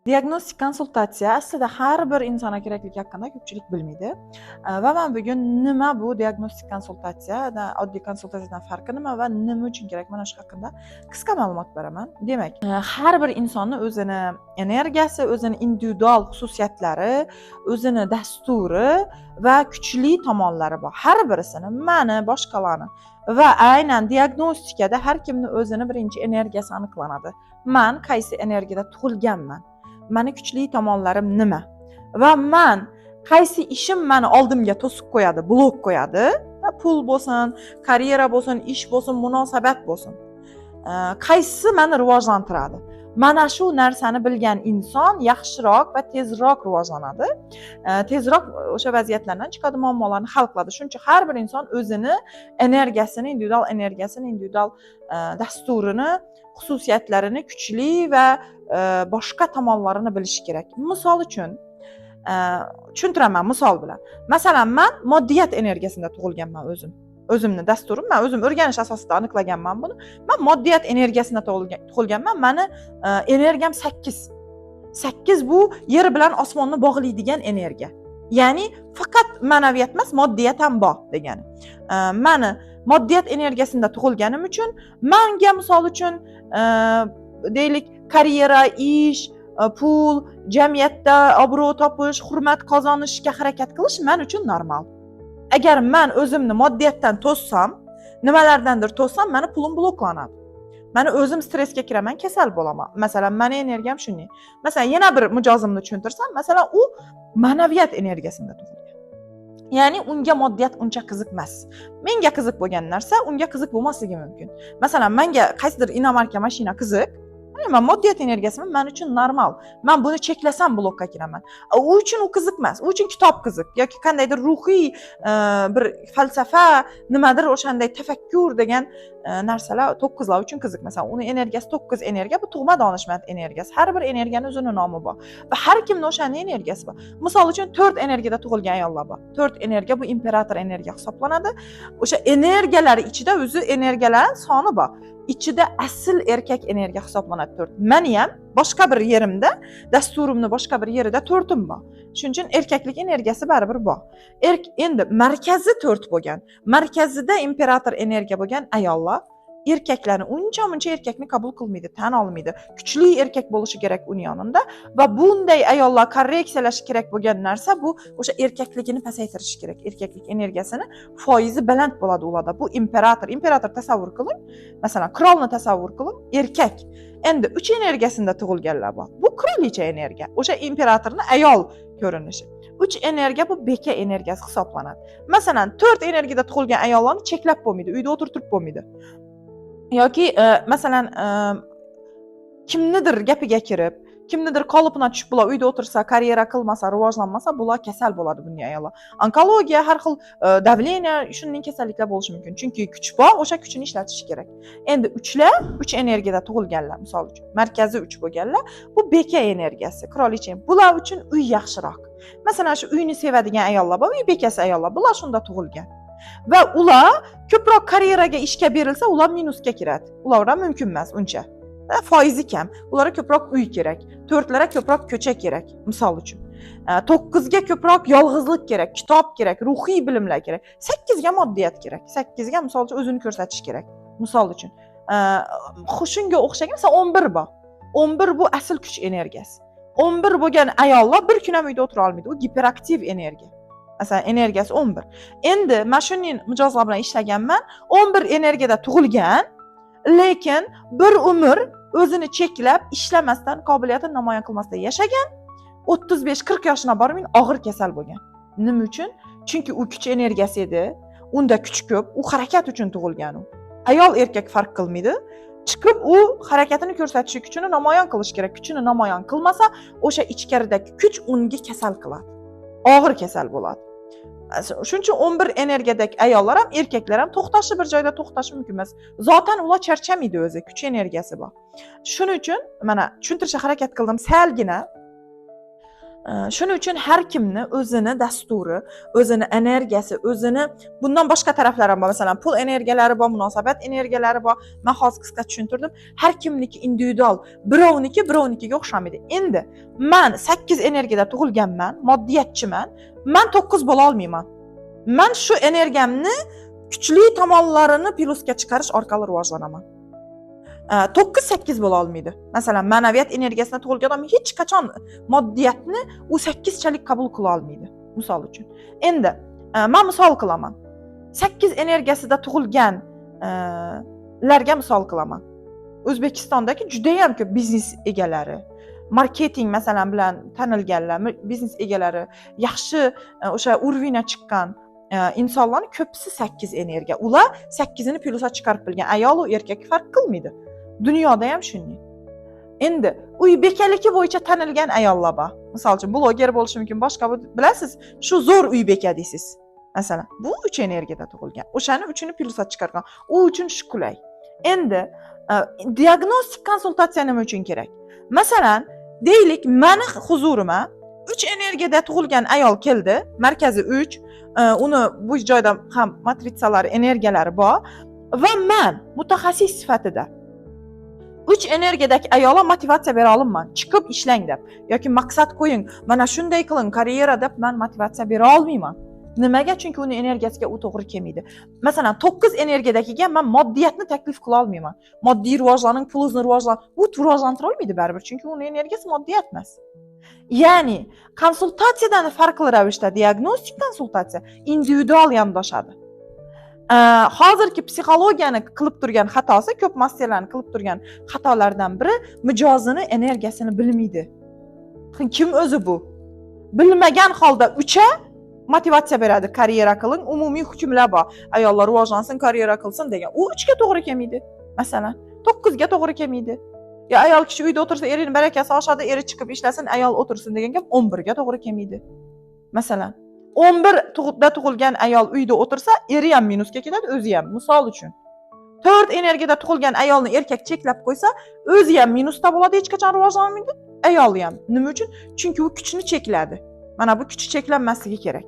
Diagnostik konsultatsiya aslida har bir insonga kerakligi haqida ko'pchilik bilmaydi. Va man bugun nima bu diagnostik konsultatsiya, oddiy konsultatsiyadan farqi nima va nima uchun kerak, mana shu haqida qisqa ma'lumot beraman. Demak, har bir insonni o'zini energiyasi, o'zini individual xususiyatlari, o'zini dasturi va kuchli tomonlari bor. Har birisini, mani, boshqalarni va aynan diagnostikada har kimni o'zini birinchi energiyasi aniqlanadi. Man qaysi energiyada tug'ilganman? Mani kuchli tomonlarim nima? Va man qaysi ishim mani oldimga to'siq qo'yadi, blok qo'yadi? Pul bo'lsin, karyera bo'lsin, ish bo'lsin, munosabat bo'lsin. Qaysi mani rivojlantiradi? Mana shu narsani bilgan inson yaxshiroq va tezroq rivojlanadi. Tezroq o'sha vaziyatlardan chiqadi, muammolarni hal qiladi. Shuning uchun har bir inson o'zini energiyasini, individual energiyasini, individual dasturini, xususiyatlarini, kuchli va boshqa tomonlarini bilishi kerak. Misol uchun, tushuntiraman misol bilan. Masalan, man moddiyat energiyasida tug'ilganman o'zim. O'zimni dasturim, man o'zim o'rganish asosida aniqlaganman buni. Man moddiyat energiyasida tug'ilganman. Mani energiyam 8. 8 bu yer bilan osmonni bog'laydigan energiya. Ya'ni faqat ma'naviyat emas, moddiyat ham bor degani. Mani moddiyat energiyasida tug'ilganim uchun manga, misol uchun, deylik, karyera, ish, pul, jamiyatda obro' topish, hurmat qozonishga harakat qilish man uchun normal. Agar man o'zimni moddiyatdan to'ssam, nimalardandir to'ssam, mani pulim bloklanadi. Mani o'zim stressga kiraman, kasal bo'laman. Masalan, mani energiyam shunday. Masalan, yana bir mijozimni tushuntirsam, masalan, u ma'naviyat energiyasida tug'ilgan. Ya'ni unga moddiyat uncha qiziq emas. Menga qiziq bo'lgan narsa unga qiziq bo'lmasligi mumkin. Masalan, menga qaysidir иномарка mashina qiziq. Man moddiyat energiyasimi, man uchun normal. Man buni cheklasam, blokka kiraman. U uchun u qiziq emas. U uchun kitob qiziq yoki qandaydir ruhiy bir falsafa, nimadir o'shanday tafakkur degan narsalar to'qqizlar uchun qiziq. Masalan, uni energiyasi 9 energiya, bu tug'ma donishmand energiyasi. Har bir energiyani o'zini nomi bor va har kimni o'shani energiyasi bor. Misol uchun, 4 energiyada tug'ilgan ayollar bor. 4 energiya bu imperator energiya hisoblanadi. O'sha energiyalar ichida o'zi energiyalar soni bor. Ichida asl erkak energiya hisoblanadi 4. Mani ham boshqa bir yerimda, dasturimni boshqa bir yerida 4im bor. Shuning uchun erkaklik energiyasi baribir bor. Endi markazi 4 bo'lgan, markazida imperator energiya bo'lgan ayollar erkaklarni uncha muncha erkakni qabul qilmaydi, tan olmaydi. Kuchli erkak bo'lishi kerak uni yonida va bunday ayollar korreksiyalashi kerak bo'lgan narsa bu o'sha erkakligini pasaytirishi kerak. Erkaklik energiyasini foizi baland bo'ladi ularda. Bu imperator, imperator tasavvur qiling. Masalan, qirolni tasavvur qiling, erkak. Endi 3 energiyasida tug'ilganlar bor. Bu qirolicha energiya. O'sha imperatorni ayol ko'rinishi. 3 energiya bu beka energiyasi hisoblanadi. Masalan, 4 energiyada tug'ilgan ayollarni cheklab bo'lmaydi, uyda o'tirtirib bo'lmaydi. Yoki masalan, kimnidir gapiga kirib, kimnidir qolipina tushib, bular uyda o'tirsa, karyera qilmasa, rivojlanmasa, bular kasal bo'ladi bunday ayollar. Onkologiya, har xil давление, shunday kasalliklar bo'lishi mumkin. Chunki kuch bor, o'sha kuchini ishlatishi kerak. Endi uchlar, 3 energiyada tug'ilganlar, misol uchun, markazi 3 bo'lganlar, bu beka energiyasi, qirolicha. Bular uchun uy yaxshiroq. Masalan, shu uyni sevadigan ayollar bor, uy bekasi ayollar, bular shunda tug'ilgan. Va ular ko'proq karyeraga, ishga berilsa, ular minusga kiradi. Ular mumkin emas uncha. Foizi kam. Ularga ko'proq uy kerak. 4larga ko'proq ko'cha kerak, misol uchun. 9ga ko'proq yolg'izlik kerak, kitob kerak, ruhiy bilimlar kerak. 8ga moddiyat kerak. 8ga, misol uchun, o'zini ko'rsatish kerak. Misol uchun. Shunga o'xshagan, masalan, 11 bor. 11 bu asl kuch energiyasi. 11 bo'lgan ayollar bir kun ham uyda o'tira olmaydi. U giperaktiv energiya. Masalan, energiyasi 11. Endi mana shuning mijozlar bilan ishlaganman. 11 energiyada tug'ilgan, lekin bir umr o'zini cheklab, ishlamasdan, qobiliyatini namoyon qilmasdan yashagan. 35-40 yoshina borib og'ir kasal bo'lgan. Nima uchun? Chunki u kuch energiyasi edi. Unda kuch ko'p, u harakat uchun tug'ilgan u. Ayol erkak farq qilmaydi. Chiqib u harakatini ko'rsatishi, kuchini namoyon qilish kerak. Kuchini namoyon qilmasa, o'sha ichkaridagi kuch unga kasal qiladi. Og'ir kasal bo'ladi. Shuning uchun 11 energiyadagi ayollar ham, erkaklar ham to'xtashi, bir joyda to'xtashi mumkin emas. Zotan ular charchamaydi o'zi, kuch energiyasi bor. Shuning uchun mana tushuntirishga harakat qildim salgina. Shuning uchun har kimni o'zini dasturi, o'zini energiyasi, o'zini bundan boshqa taraflari ham bor. Masalan, pul energiyalari bor, munosabat energiyalari bor. Man hozir qisqa tushuntirdim. Har kimniki individual, birovniki birovnikiga o'xshamaydi. Endi man 8 energiyada tug'ilganman, moddiyatchiman. Man 9 bo'la olmayman. Man shu energiyamni kuchli tomonlarini plyusga chiqarish orqali rivojlanaman. 9 8 bo'la olmaydi. Masalan, ma'naviyat energiyasida tug'ilgan odam hech qachon moddiyatni u 8chalik qabul qila olmaydi, misol uchun. Endi man misol qilaman. 8 energiyasida tug'ilgan larga misol qilaman. O'zbekistondagi judayam ko'p biznes egalari, marketing masalan bilan tanilganlar, biznes egalari, yaxshi o'sha уровень chiqqan insonlarni ko'pisi 8 energiya. Ular 8ini plyusga chiqarib bilgan. Ayol u erkak farq qilmaydi. Dunyoda ham shunday. Endi uy bekaligi bo'yicha tanilgan ayollar bor. Misol uchun, bloger bo'lishi mumkin, boshqa bilasiz, shu zo'r uy beka deysiz. Masalan, bu 3 energiyada tug'ilgan. O'shani uchini plyusga chiqargan. U uchun shu qulay. Endi diagnostik konsultatsiya nima uchun kerak? Masalan, deylik, mani huzurima 3 energiyada tug'ilgan ayol keldi, markazi 3, uni bu joyda ham matritsalari, energiyalari bor va man mutaxassis sifatida 3 energiyadagi ayolga motivatsiya bera olmayman. Chiqib ishlang deb yoki maqsad qo'ying, mana shunday qiling, karyera deb man motivatsiya bera olmayman. Nimaga? Chunki uni energiyasiga u to'g'ri kelmaydi. Masalan, 9 energiyadagiga man moddiyatni taklif qila olmayman. Moddiy rivojlaning, pulingizni rivojlan, u rivojlantira olmaydi baribir, chunki uni energiyasi moddiyat emas. Ya'ni konsultatsiyadan farqli ravishda diagnostik konsultatsiya individual yondoshadi. Hozirgi psixologiyani qilib turgan xatosi, ko'p masterlarni qilib turgan xatolardan biri mijozini energiyasini bilmaydi. Kim o'zi bu? Bilmagan holda ucha motivatsiya beradi, karyera qiling, umumiy hukmlar bor. Ayollar rivojlansin, karyera qilsin degan. U 3ga to'g'ri kelmaydi. Masalan, 9ga to'g'ri kelmaydi. Ya ayol kishi uyda o'tirsa, erini barakasi oshadi, eri chiqib ishlasin, ayol o'tirsin degan gap 11ga to'g'ri kelmaydi. Masalan, 11 da tug'ilgan ayol uyda o'tirsa, eri ham minusga ketadi, o'zi ham. Misol uchun. 4 energiyada tug'ilgan ayolni erkak cheklab qo'ysa, o'zi ham minusda bo'ladi, hech qachon rivojlanmaydi, ayoli ham. Nima uchun? Chunki u kuchni chekladi. Mana bu kuchi cheklanmasligi kerak.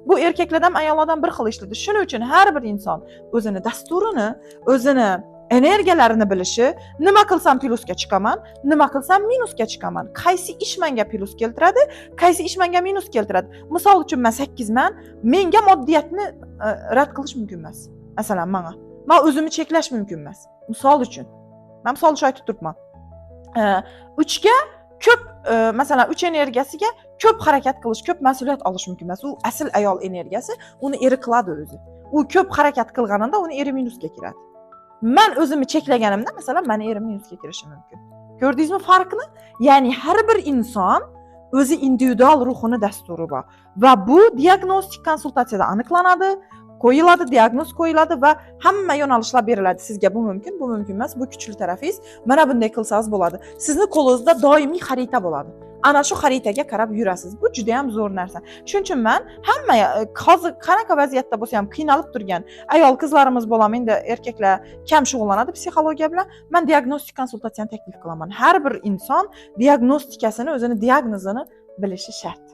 Bu erkaklardan ham, ayollardan bir xil ishlaydi. Shuning uchun har bir inson o'zini dasturini, o'zini energiyalarini bilishi, nima qilsam plyusga chiqaman, nima qilsam minusga chiqaman, qaysi ish menga plyus keltiradi, qaysi ish menga minus keltiradi. Misol uchun, man 8 man, menga moddiyatni rad qilish mumkin emas. Masalan, manga. Man o'zimni cheklash mumkin emas. Misol uchun. Man misol uchun aytib turibman. 3ga ko'p masalan, 3 energiyasiga ko'p harakat qilish, ko'p mas'uliyat olish mumkin emas. U asl ayol energiyasi, uni eri qiladi o'zi. U ko'p harakat qilganida uni eri minusga kiradi. Man o'zimni cheklaganimda, masalan, mani erim minusga kirishi mumkin. Ko'rdingizmi farqni? Ya'ni har bir inson o'zi individual ruhini dasturi bor va bu diagnostik konsultatsiyada aniqlanadi, qo'yiladi, diagnoz qo'yiladi va hamma yo'nalishlar beriladi. Sizga bu mumkin, bu mumkin emas, bu kuchli tarafingiz. Mana bunday qilsangiz bo'ladi. Sizni qo'lingizda doimiy xarita bo'ladi. Ana shu xaritaga qarab yurasiz. Bu juda ham zo'r narsa. Shuning uchun man hamma hozir qanaqa vaziyatda bo'lsa ham qiynalib turgan ayol qizlarimiz bo'ladimi, endi erkaklar kam shug'ullanadi psixologiya bilan. Man diagnostik konsultatsiyani taklif qilaman. Har bir inson diagnostikasini, o'zini diagnozini bilishi shart.